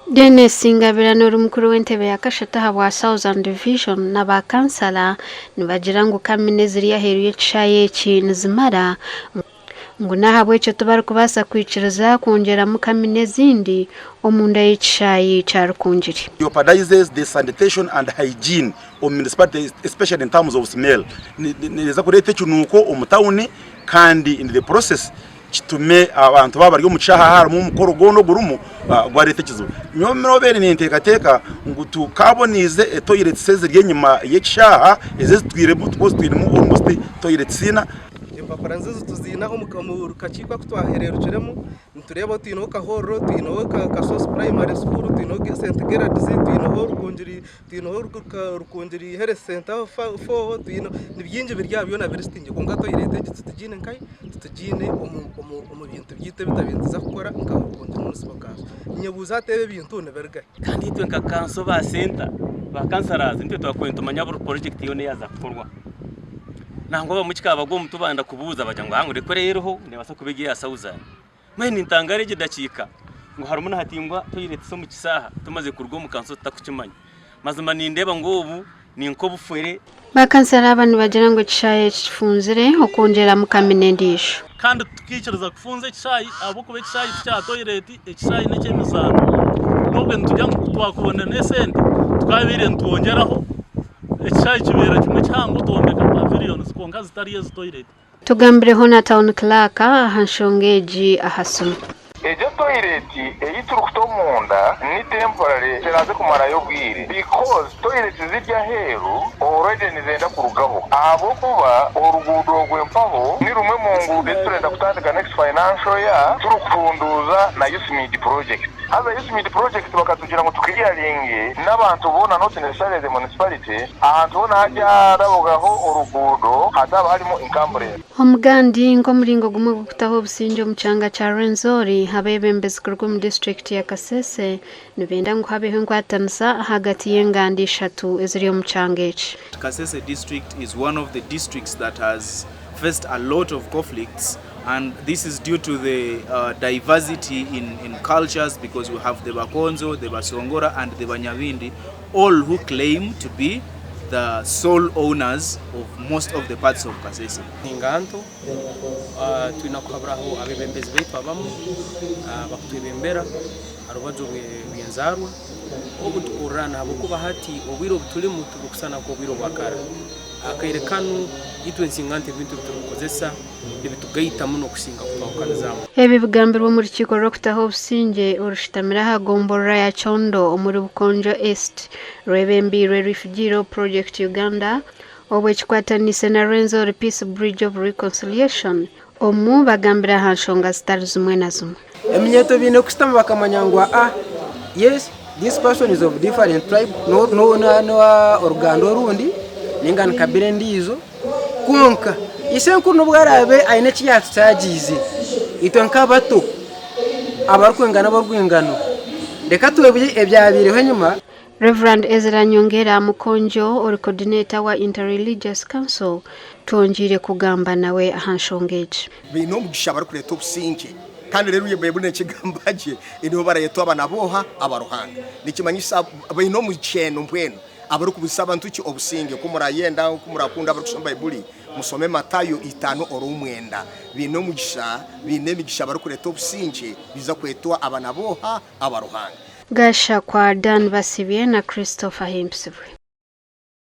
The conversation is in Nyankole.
Denis Ngabirano ori mukuru w'entebe ya kashatu ahabwa Southern Division na ba kansala nibagira ngu kamina eziri aheeru y'ekishaayi eki nizimara ngu n'ahabw'ekyo tibarikubaasa kwikiriza kwongyeramu kamina ezindi omunda y'ekishaayi kya Rukungiri. Jeopardizes the sanitation and hygiene of municipality especially in terms of smell. Neeza kureeta ekinuuko omu tawuni kandi in the process kitume abantu baaba bari omu kishaayi harimu omukoro gwona ogurimu gwareeta ekizibu. Nyowe nobeire ninteekateeka ngu tukaboneize etoyiretsi eziri enyima y'ekishaaha ezi ezitwiremu because twinemu almost toyiretsi ina. Empapura nizo ezi tuziine aha omu kakiiko aku twahererukiremu nitureeba twineho Kahororo, twineho Kasozi Primary School, twineho St Gerards, twineho Rukungiri twineho Rukungiri Health Centre 4, ni bingi biri aha byona birisitingi kwonka toyireti egi titugiine nkahi titugiine omu bintu byaitu ebi twabaire nituza kukora nka Rukungiri Municipal Council. Ninyebuuza hati ebi ebintu nibirugahi? Kandi itwe nka kanso ba senta ba kansarazi nitwe twakubire nitumanya buri porojekiti yoona eyaaza kukorwa. Nangwa abamwe kikabagwa omu mutwe banda kubuuza bagira ngu ngu kuri eriho neebaasa kuba eri eya sawuzani. Mbwenu nintangara egyo dakiika ngu harimu nihatingwa toyireti omu kishaaha tumazire kuruga omu kanso tutarikukimanya. Mazima nindeeba ngu obu ni nk'obufere. Bakansara aba nibagira ngu ekishaayi eki kifunzire okwongyeramu kamina endiijo. Kandi tukaikiriza kufunza ekishaayi ahabw'okuba ekishaayi ti kya toyireti, ekishaayi n'eky'emizaano. N'obwe nitugira ngu ku twakubona n'esente tukaabaire nitwongyeraho ekishaayi kibeera kimwe kihango twombeka paviliyonizi kwonka zitari ezi toyireti. Tugambireho na Town Clerk aha nshonga egi aha simu. Egyo toilet eyi turikuta omunda ni temporary teraaze kumarayo obwire because toilet ziri aheeru already nizenda kurugaho ahabw'okuba oruguudo orwe mpaho ni rumwe mu nguudo ezi turenda kutandika next financial year turikuhunduuza na USMID project. Haza USMID project bakatugira ngu tuclearinge n'abantu boona not necessarily the municipality ahantu hoona haryarabwaho oruguudo hataaba harimu encumbrance. Omugandi nk'omuringo gumwe gw'okutaho obusingye omu kyanga kya Rwenzori, abeebembezi kuruga omu disiturikiti ya Kasese nibenda ngu habeho enkwatanisa ahagati y'enganda ishatu eziri omu kyanga eki. Kasese district is one of the districts that has faced a lot of conflicts and this is due to the uh, diversity in, in cultures because we have the Bakonzo, the Basongora and the Banyabindi all who claim to be the sole owners of most of the parts of Kasese. Nkantu twine kuhaburaho abebembezi baitu abamu abakutwebembera aha rubaju rw'enzaarwa obu tukuhurirana ahabw'okuba hati obwire obu turimu tiburikushushana nk'obwire obwa kara. Akaire kanu itwe ensinganto ebintu ebi turikukozesa nibitugaita muno kusinga kutwahukanizaamu. Ebi bigambirwe omu rukiiko rw'okutaho obusingye orushutamire aha gomborora ya Kyondo omuri Bukonjo East rwebembeirwe Refugee Law Project Uganda obwo ekikwataniise na Rwenzori Peace Bridge of Reconciliation omu bagambire aha nshonga zitari zimwe na zimwe. Eminyeeto baine kushutama bakamanya ngu aa yes this person is of different tribe n'owa oruganda orundi ninga ni kabira endiijo kwonka ishenkuru n'obu araabe aine eki yaatutaagiize itwe nk'abato abarikwingana ab'orwingano reka twebwe ebyabaireho enyima. Rev. Ezra Nyongera Mukonjo ori Coordinator wa Inter-Religious Council twongyeire kugamba nawe aha nshonga egi. Baine omugisha abarikureeta obusingye. Kandi reero Baibuli neekigamba gye, nibo barayetwa abaana b'oha? Aba Ruhanga. Nikimanyisa baine omukyeno mbwenu abarikubuzisa abantu ki? Obusingye. Ku murayenda, ku murakunda abarikushoma Baibuli, mushome Matayo itaano orwomwenda. Baine omugisha, baine emigisha abarikureeta obusingye, baija kwetwa abaana b'oha? Aba Ruhanga. Gashakwa Dan Basibye na Christopher Ahimbisibwe.